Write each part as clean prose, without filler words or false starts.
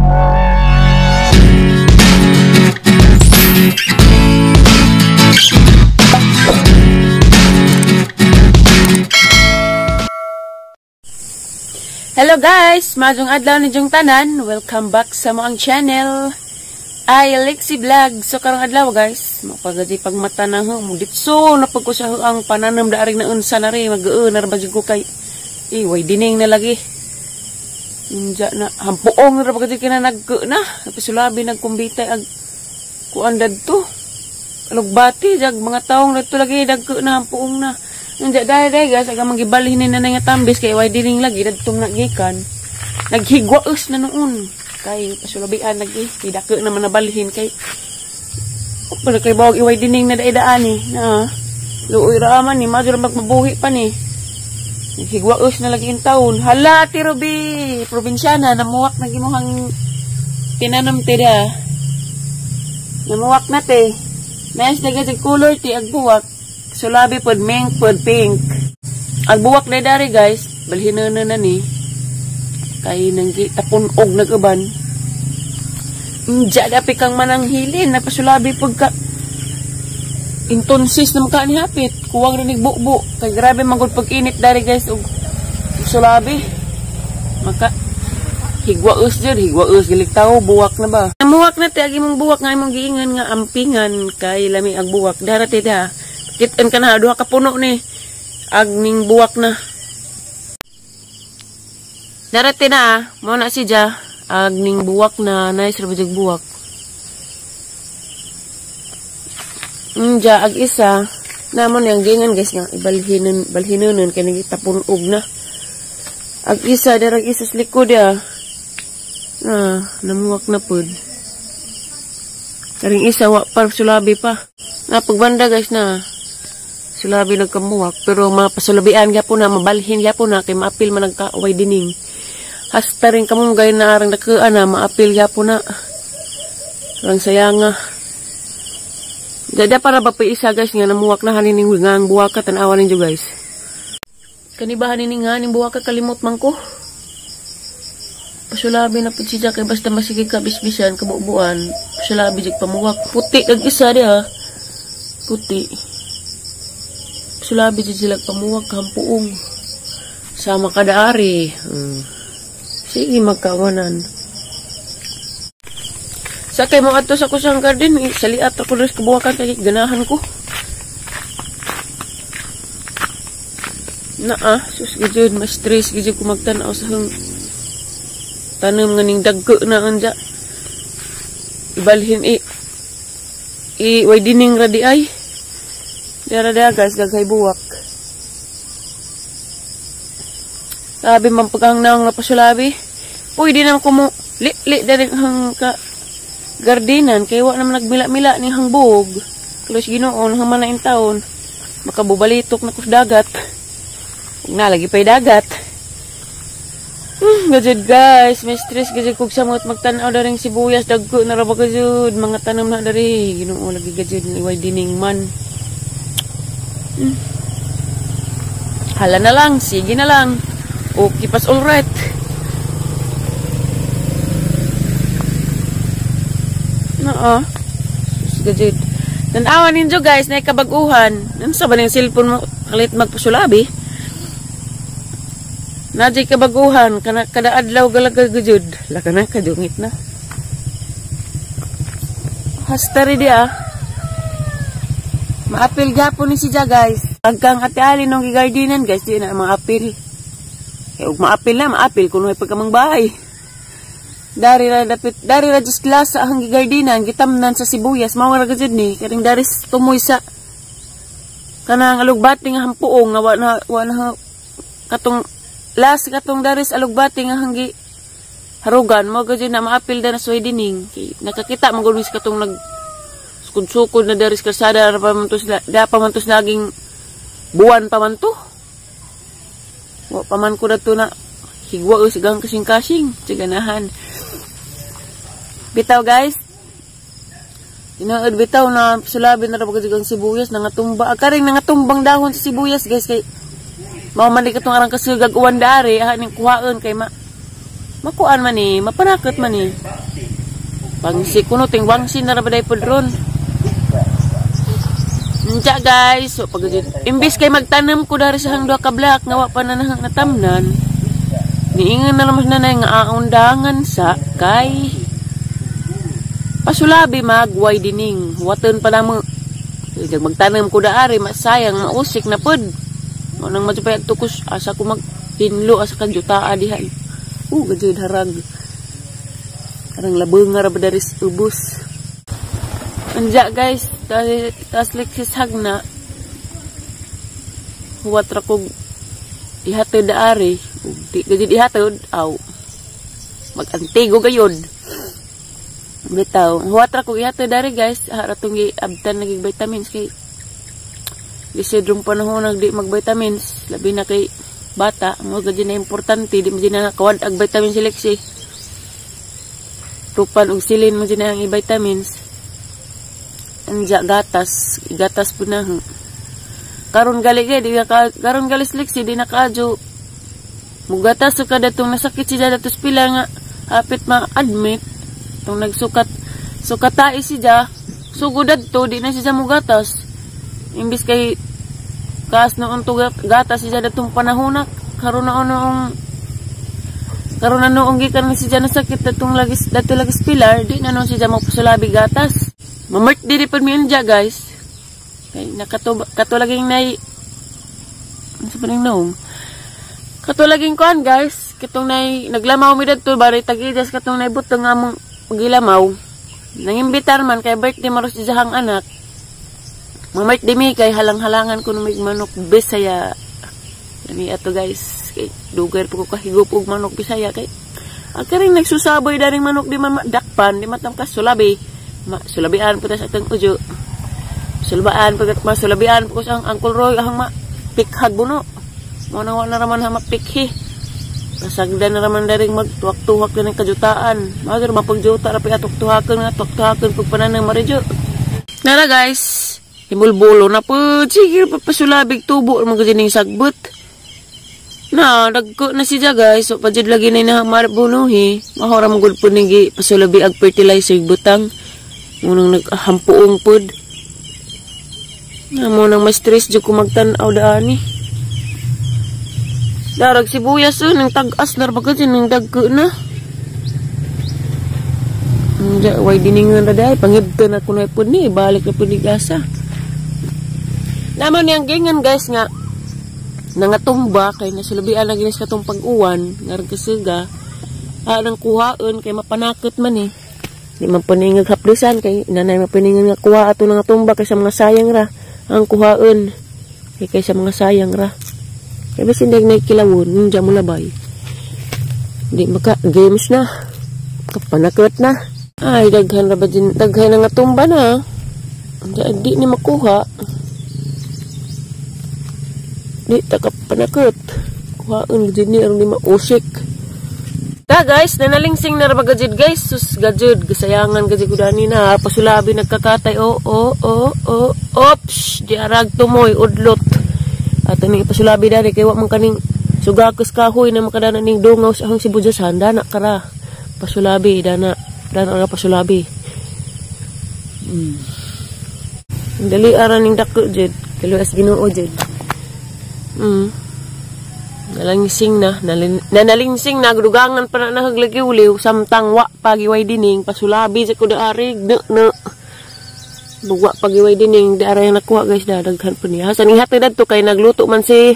Hello guys! Maayong adlaw ninyong tanan. Welcome back sa moang channel. Ay Lexie Vlog. So karong adlaw guys, mapagadi pagmata na ho, muditso na pag ko sa ang pananam daaring na unsa na ri mag-uun na ba ko kay way dining na lagi. Unja na hampuong ra ba kina nag na sulabi nagkumbitay ag kuan dadto. Alugbati jag mga taong dadto lagi dagko na hampuong na. Nanja dahil dahil guys, aga magibalhin na nga tambis kay way dining lagi dadtong nagikan. Naghigwaos na noon. Kay pasulabian lagi, kay dako naman nabalhin kay pala kay bawag iway dining na daidaan ni. Na luoy ra man ni, madyo ra magmabuhi pa ni. Naghigwaos na lagi in taon. Hala Ate Ruby, probinsyana namuwak na gimuhang tinanom te da. Namuwak na te. Nice na gid color te ag buwak. Sulabi pod mink pod pink. Ang buwak na dari guys, balhinan na ni. Kay nanggi tapon og nag-uban. Inja dapi kang mananghilin, napasulabi pag ka intonsis na maka ni hapit. Kuwang rinig bubo. Kay grabe magud pag-init dari guys og sulabi. Maka higwaos jud, higwaos gilig tawo buwak na ba. Namuwak na te agi mong buwak nga imong giingan nga ampingan kay lami ag buwak. Dara te da. Kitan ka na, duha ka puno ni. Ag ning buwak na. Darate na, mo na si Ja. Ag ning buwak na, nice ra ba buwak. Ja, ag isa. Namo niyang gingan guys nga, ibalhinon, balhinonon, kay nagitapon og na. Ag isa, darag isa sa likod ya. Na, namuwak na pud. Karing isa, wa pa, sulabi pa. Na, pagbanda guys na. Sulabi nagkamuwak pero mapasulabian gyapon na mabalhin gyapon na kay maapil man nagka-way dining. Hasta rin kamong gay na arang dakuan na maapil gyapon na. Rang sayanga. Dada para ba pa isa guys nga namuwak na hanin ning ngang buwaka tan-awa ninyo guys. Kani ba hanin nga ning buwaka kalimot man ko. Pasulabi na pud siya kay basta masige ka bisbisan kabubuan. Pasulabi jud pamuwak puti kag isa diha. Puti. Sulabi di sila pamuwag kampuong. Sama kadaari. Sige, magkawanan. Sa kay mga ato sa kusang garden, saliat ako rin sa kabuwakan kay ganahan ko. Naa, sus gijud, mas stress gijud ko magtanaw sa hang tanam nga ning dagko na anja. Ibalhin i way dining ra di ay. Dara dara guys, gagay buwak. Sabi man pag ang napasulabi. Pwede naman ko mo li-li dari hang ka gardinan. Kaya wa naman nagmila-mila ni hang buog. Kalos ginoon, hang man na in taon. Makabubalitok na kus dagat. Huwag na, lagi pa'y dagat. Gajud guys, may stress gajud kog samot magtanaw daring sibuyas. Dagko na ra ba gajud, mga tanom na dari. Ginoo lagi gajud, iway dining man. Hala na lang, sige na lang. Okay, pas alright. Naa. Gajud. Tanawan ninyo guys, na kabaguhan. Nansa ba ning cellphone mo kalit magpasulabi? Nadjay kabaguhan kana kada adlaw galagay gajud. Laka na kadungit na. Hasta ri ah. Maapil gapon ni siya guys. Pagkang Ate Ali nung gigardinan guys, di na maapil. Eh, ug maapil na, maapil kuno ay pagkamang bahay. Dari ra dapit, dari ra just lasa ang gigardinan, gitamnan sa sibuyas, mao ra gud ni, karing dari tumoy sa kanang alugbati nga hampuong nga wa na katong las katong daris alugbati nga hanggi harugan, mao gud na maapil da na widening. Kay nakakita man gud sa katong nag sukod-sukod na daris kalsada pa man to sila, da pa man to naging buwan pa man to. Wa pa man ko dato na higwa og sigang kasing-kasing, ganahan. Bitaw guys. Inaad bitaw na sulabi na ra ba ang sibuyas nangatumba. Karing nangatumbang dahon sa sibuyas guys kay mao man di katong arang kasugag uwan dari ning kuhaon kay ma Makuan man ni, mapanakot man ni. Pangsi kuno ting wangsi na ra ba pod ron. Unja guys, so pag imbis kay magtanom ko dari sa hang duha ka blak nga wa pa na nahang natamnan. Niingon na naman nanay nga aundangan sa kay pasulabi mag widening waton pa namo. Jag magtanom ko daari masayang mausik na pod. Mo nang madupay tukos asa ko maghinlo asa ka jutaa diha. Gajud harag. Karang labong nga ra ba dari sa ubos. Anja guys, tas liksis hagna. Huwat ra kog ihatod daari. Ug di gajud ihatod, aw. Mag-antigo gayod. Bitaw, huwat ra kog ihatod dari guys, ha ratong giabtan nagig vitamins kay lisod rong panahon nag di mag vitamins, labi na kay bata, mo gajud na importante, di mo na nakawad ag vitamin si Lexi. Tupan og silin mo na ang i-vitamins. Anja gatas, gatas po na. Karon gali kay di ka karon gali si Lexi di nakaadyo. Mugatas sa kada tong nasakit siya datos pila nga hapit ma-admit tong nagsukat sukatai siya sugod adto di na siya mugatas. Imbis kay kaas noon to gatas siya datong panahon na karon na noong karon na noong gikan na siya nasakit datong lagis dato lagis pilar di na noon siya magpasulabi gatas. Mamart diri pud mi unja guys. Kay nakato kato laging nay ano sa paning noong. Kato laging kuan guys, katong nay naglamaw mi dadto bari tag-idas katong nay butong nga among gilamaw. Nangimbitar man kay birthday maros siyang anak. Mamart di mi kay halang-halangan ko mig manok Bisaya. Yani ato guys, kay dugay po ko kahigop og manok Bisaya kay ang nagsusaboy daring manok di man madakpan, di matamkas sulabi. Ma, sulabian po ta sa atong ujo. Sulbaan pagkat masulabian po sa ang Uncle Roy ahang ma pikhag buno. Mo nang wa na raman ha mapikhi. Kasagdan na raman daring magtuwak-tuwak na ng kajutaan. Magar mapagjuta ra atok tuhaken nga tuwak-tuhaken pagpananang maridyo. Nara guys, himulbulo na po. Sige pa pasulabig tubo mga ning sagbot. Na, dagko na siya guys. So, pajud lagi na inahamar bunuhi. Mahora mo gud po nigi pasulabi ag fertilizer butang. Munang naghampuong pod. Na mo nang ma-stress jud ko magtan-aw daani. Darag sibuyas oh, nang tag-as na ba kasi nang dagko na. Hindi, way diningan ra dahi pangibto na kuno pod ni balik na pod ni gasa. Naman niyang gingan guys nga nangatumba kay nasulabian na ginis katong pag-uwan ngarang kasiga. Ah, nang kuhaon kay mapanakot man eh. Di man paningag haplusan kay nanay mapaningag nga kuha ato nangatumba kay sa mga sayang ra ang kuhaon. Kay kay sa mga sayang ra. Kay basin dag nagkilawon, nung mo labay. Di maka games na. Kapanakot na. Ay daghan ra ba din daghan na nga tumba na. Di, di ni makuha. Di ta kapanakot. Kuhaon gid ni aron di mausik. Ta guys, nanalingsing na ra ba gajud guys? Sus gajud, gasayangan gajud gudani na pasulabi nagkakatay. Oh oh oh oh. Ops, di arag tumoy udlot. Ato ning ipasulabi dali kay wa man kaning sugakos kahoy na makadana ning dungaw sa ahong sibudyasan dana kara. Pasulabi dana, dana ra pasulabi. Dali ara ning dako jud, kaluas Ginoo jud. Nalingsing na, nanalingsing na, dugangan pa na nahaglagiwliw, samtang wa pagiway dining, pasulabi sa kuda arig, no, no. Bugwa pagiway dining, di aray nakuha guys, dadaghan po niya. Hasan ihatid adto kay nagluto man si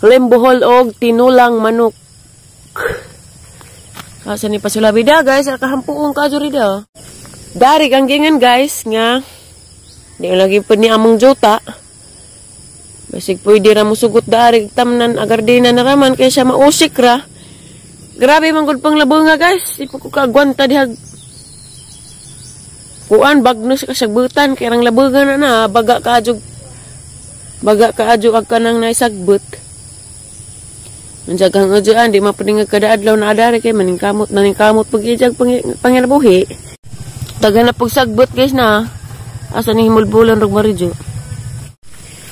Lembohol og tinulang manok. Hasan ni pasulabi da guys, kahampuong ka diri da. Dari kang gingan guys nga di lagi po ni among juta. Basig pwede ra mo sugot dari tamnan agardina na raman kay siya mausik ra. Grabe man gud pang labonga guys. Di pa ko kaagwanta dihag kuan bagnos ka sagbutan kay rang labonga na na baga ka adyo ag kanang naisagbot. Unjagang ujuan di mapaningag kada adlaw na adari kay maningkamot maningkamot pag-ijag panginabuhi. Daghan na pagsagbot guys na. Asa ni himulbulan rog maridyo.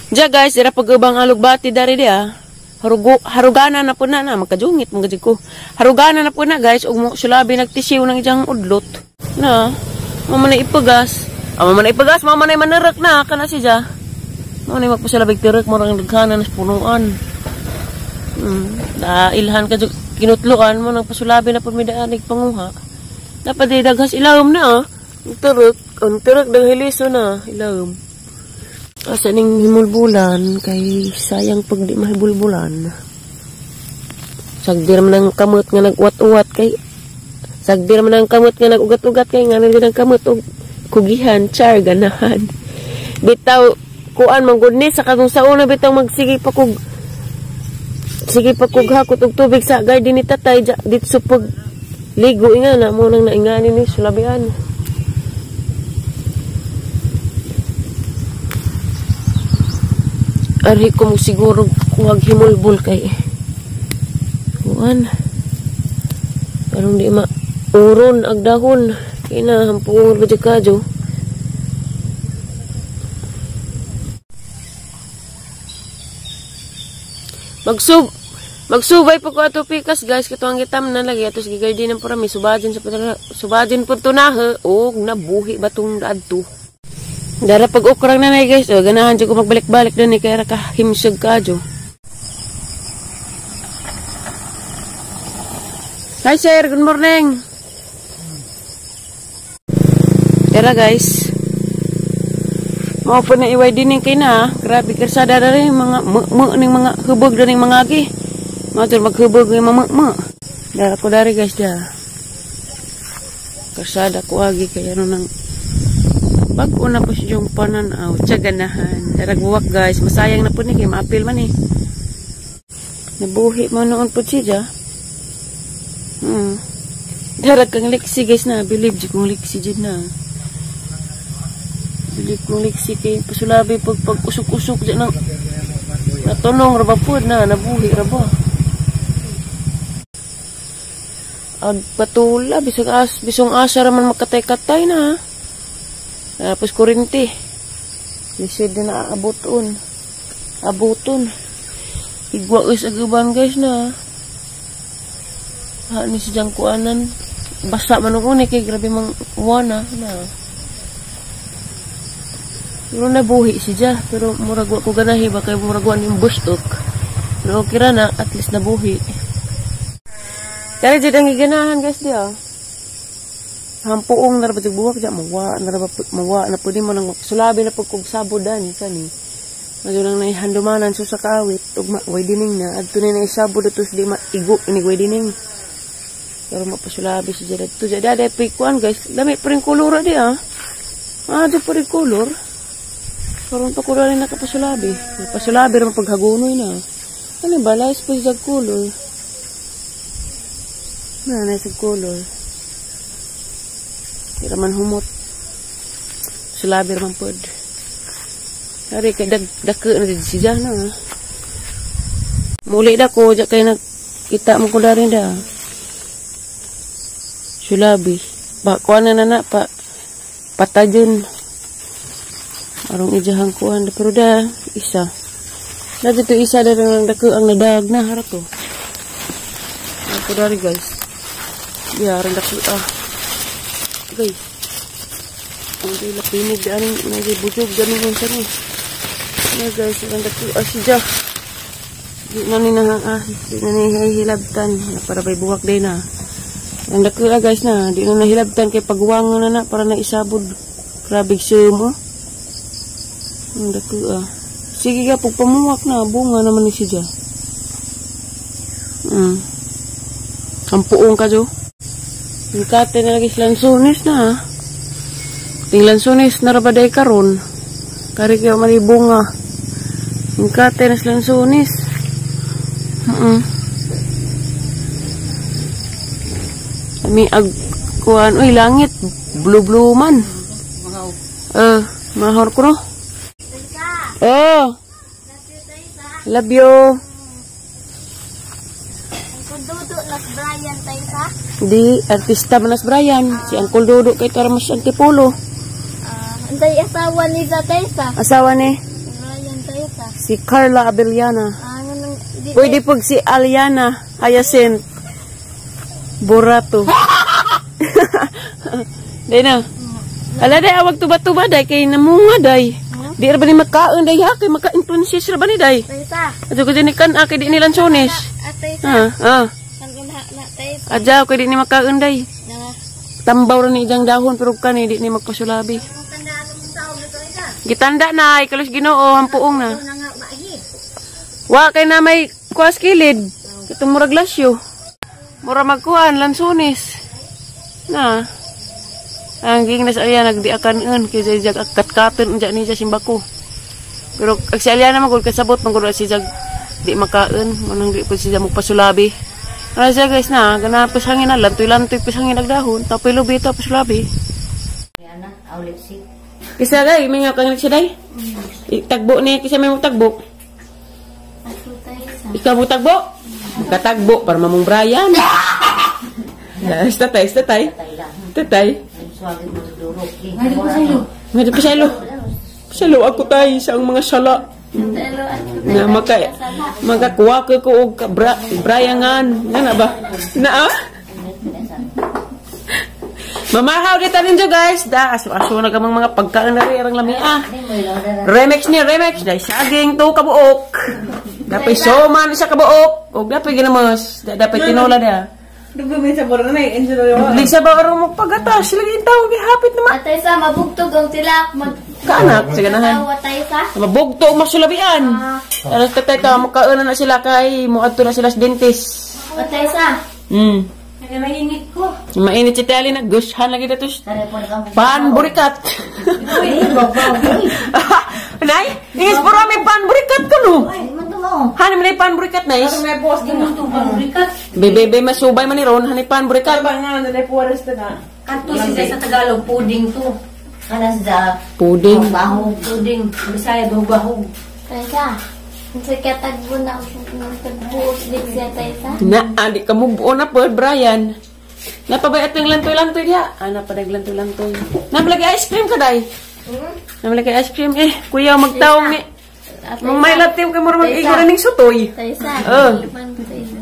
Diya guys, dira pag-ubang alugbati dari dia. Harugo, harugana na po na na magkajungit mga ko. Harugana na po na guys ug mo sulabi nagtisiw ng ijang udlot. Na, mama na ipagas. Ah, mama na ipagas, mama na manerak na kana siya. Mama na magpasulabig tirak mo rang daghanan sa punuan. Dailhan ka kinutluan mo nang pasulabi na po may daanig panguha. Dapat di daghas ilawom na ah. Ang tirak daghiliso na ilawom. Asa ning himulbulan kay sayang pag di mahibulbulan. Sagdi raman ang kamot nga nag-uwat-uwat kay sagdi raman ang kamot nga nag-ugat-ugat kay nga nang kamot og kugihan char ganahan. Bitaw kuan man gud ni sa katong sa una bitaw magsige pa kog sige pa kog hakot og tubig sa garden ni tatay dito pag ligo inga na mo nang naingani ni sulabian. Ari ko mo siguro kuhag himulbul kay kuan karong di ma uron ag dahon kay na hampuon ba kadyo. Magsubay pa ko ato pikas guys kato ang gitam na lagi ato sa gigarden ng parami subadin sa subadin pud tunahe og nabuhi batong adto. Dara pag okrang na guys, oh, ganahan jud ko magbalik-balik dinhi kay ra ka himsog kadyo. Hi sir, good morning. Tara guys. Mao po na iway din kay na, grabe karsada diri mga me ning mga hubog ning mga agi. Mga maghubog ng mga me. Dara ko dari guys da. Karsada ko agi kay ano nang bag-o na po siya yung pananaw. Tiyaganahan. Darag buwak guys. Masayang na po ni kay maapil man eh. Nabuhi mo noon po siya. Darag kang liksi guys na. Believe kong liksi dyan na. Believe kong liksi kay pasulabi pag usok-usok dyan na. Natunong raba po na. Nabuhi raba. Ag patula. Bisong asa raman magkatay-katay na. Tapos kurinti. Lisod na naaboton. Aboton. Igwa guys aguban guys na. Ha ni si jang kuanan. Basa man ko ni kay grabe mang wana na. Pero nabuhi siya pero murag wa ko ganahi ba kay murag wa ning bustok. Pero okay ra na at least nabuhi. Kaya jud ang giganahan guys di ah. Hampuong na ba buwak diya mawa na ba mawa na pud mo nang sulabi na pud kog sabod ani kani. Madyo nang naihandumanan so sa kaawit ug way dining na adto ni naisabod ato di maigo ini way dining. Pero mapasulabi si Jared to diya daday pikuan guys. Dami pa rin kolor di ah. Ah, di pa rin kolor. Karon pa ko rin nakapasulabi. Napasulabi ra paghagunoy na. Ano ba lais pa siya kolor. Na na sa kolor. Di raman humot. Sulabi raman pod. Ari kay dagke na siya na. Muli da ko ja kay nagkita mo ko dari da. Sulabi. Ba kuan na na pa patajon. Arong ijahang kuan pero da isa. Na dito isa da nang dako ang nadag na harap to. Ako dari guys. Ya arong dako ah. Guys. Ang di lapinig aning nagibujog ganing unsa ni. Na guys, ang dako ah siya. Di na ni na ah, di na ni hilabtan para bay buwak day na. Ang dako ah guys na, di na nahilabtan kay pagwang na na para na isabod. Grabe siya mo. Ang dako ah. Sige ka pag pamuwak na bunga naman ni siya. Ang puong ka jo. Kate na lagi lansones na. Ting lansones na rabaday karon. Kari kayo mali bunga. Kate na lansones. Ami ag kuan oy langit blue blue man. Mahaw. Mahor ko no. Oh. Love you. Uncle Dodo nas Brian tayo sa? Di artista man nas Brian. Si Uncle Dodo kay tara mas Antipolo. Anday asawa ni sa tayo sa? Asawa ni? Brian tayo sa. Si Carla Abellana. Ano nang Pwede pag si Aliana Hyacinth Borato. Day na. Ala day, awag tuba-tuba day kay namunga day. Di ra ba ni makaon day ha kay maka-intonsis ra ba ni day. Taysa. Adto ko ni kan kay di ni lansones. Atay sa. Ah, ah. Ang unha na taysa. Adyaw kay di ni makaon day. Na. Tambaw ra ni ijang dahon pero kani di ni magpasulabi. Gitanda na ikalos Ginoo ang puong na. Wa kay na may kuas kilid. Itong murag lasyo. Mura magkuan lansones. Na. Ang ging na sa Aliana nagdiakan kay jag katkaton unja ni siya simbako. Pero ag si Aliana magud kasabot magud si jag di makaon manang di pud siya magpasulabi. Ano siya guys na, ganahan pa sa hangin na, lantoy-lantoy pa sa hangin nagdahon, tapoy lubi, tapos sulabi. Yana, awlit si. Kisa day, may nga kang siya day. Tagbo ni, kisa may mo tagbo. Ako taysa. Ikaw mo tagbo? Katagbo para mamong Brian. Tatay, tatay. Tatay. Swagin mo durok. Nga pa salo. Salo ako tay sa ang mga sala. Pero ako Na maka makakuha ko ko og Briangan. Nga na ba? Na ah? Mamahaw dito ninyo guys. Da aso-aso na kamang mga pagkain na rin ang lamia. Remix ni remix dahil saging to kabuok. Dapat suman sa kabuok. Og dapat ginamos. Dapat tinola da. Di sa ba orong mo pagatas lagi yung tao gihapit naman. Atay sa mabugtog ang tilak mag Kaanak sa ganahan. Tawa taysa. Mabugto ang masulabian. Alas tatay ta makauna na sila kay muadto na sila sa dentist. Atay sa. Mainit ko. Mainit si Tali na gushan lagi dato. Pan burikat. Nay, ingis puro may pan burikat ko no. Hani man pan burikat nice. Bebe be masubay man ni ron hani pan burikat. Kanto siya sa Tagalog, puding to. Kanas da Puding. bahog puding. Bisaya bahog. Taysa. Sa katagbo na ng tagbuos din siya taysa. Na, adi ka mo buo na po, Brian. Napabay ating lantoy-lantoy diha. Ah, napadag lantoy-lantoy. Namalagi ice cream ka, day. Namalagi ice cream. Eh, kuya, magtaong ni. Mong may latte kay mura mag-igo rin ning sutoy. Taysa. Oh. Man taysa.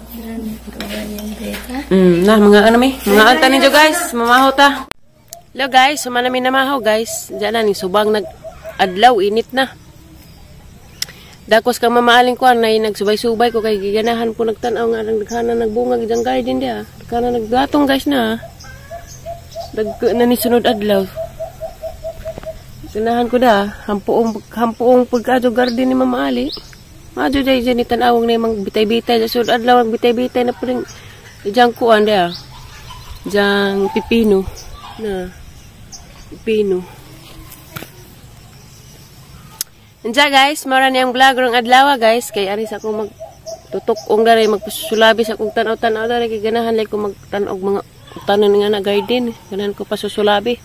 Taysa. Na, mga ano mi. Mga anta ninyo, guys. Mamaho ta. Hello, guys. Suma namin namaho, guys. Diyan na, ning subang nag adlaw, init na. Dakos kang mamaaling ko, nay nagsubay-subay ko kay giganahan ko nagtan-aw nga ang daghanan nagbungag diyang garden diha. Daghanan naggatong guys na. Dagko na ni sunod adlaw. Ganahan ko da, hampuong hampuong pagkadto garden ni Mama Ali. Madyo day dyan ni tan-awang na yung bitay-bitay sa sunod adlaw ang bitay-bitay na pa rin diyang kuan diha. Diyang pipino na pipino. Andiyan guys, mara niyang vlog rong adlaw guys kay ari sa akong magtutok-ong dere magpasulabi sa akong tan-aw-tan-aw dere kay ganahan lay ko magtan-og mga tanan nga na garden, ganahan ko pasusulabi.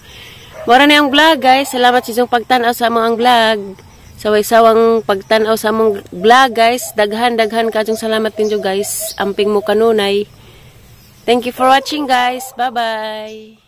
Mara niyang vlog guys, salamat sa inyong pagtan-aw sa among vlog. Saway-sawang pagtan-aw sa among vlog guys, daghan-daghan kajong salamat ninyo guys. Amping mo kanunay. Thank you for watching guys. Bye-bye.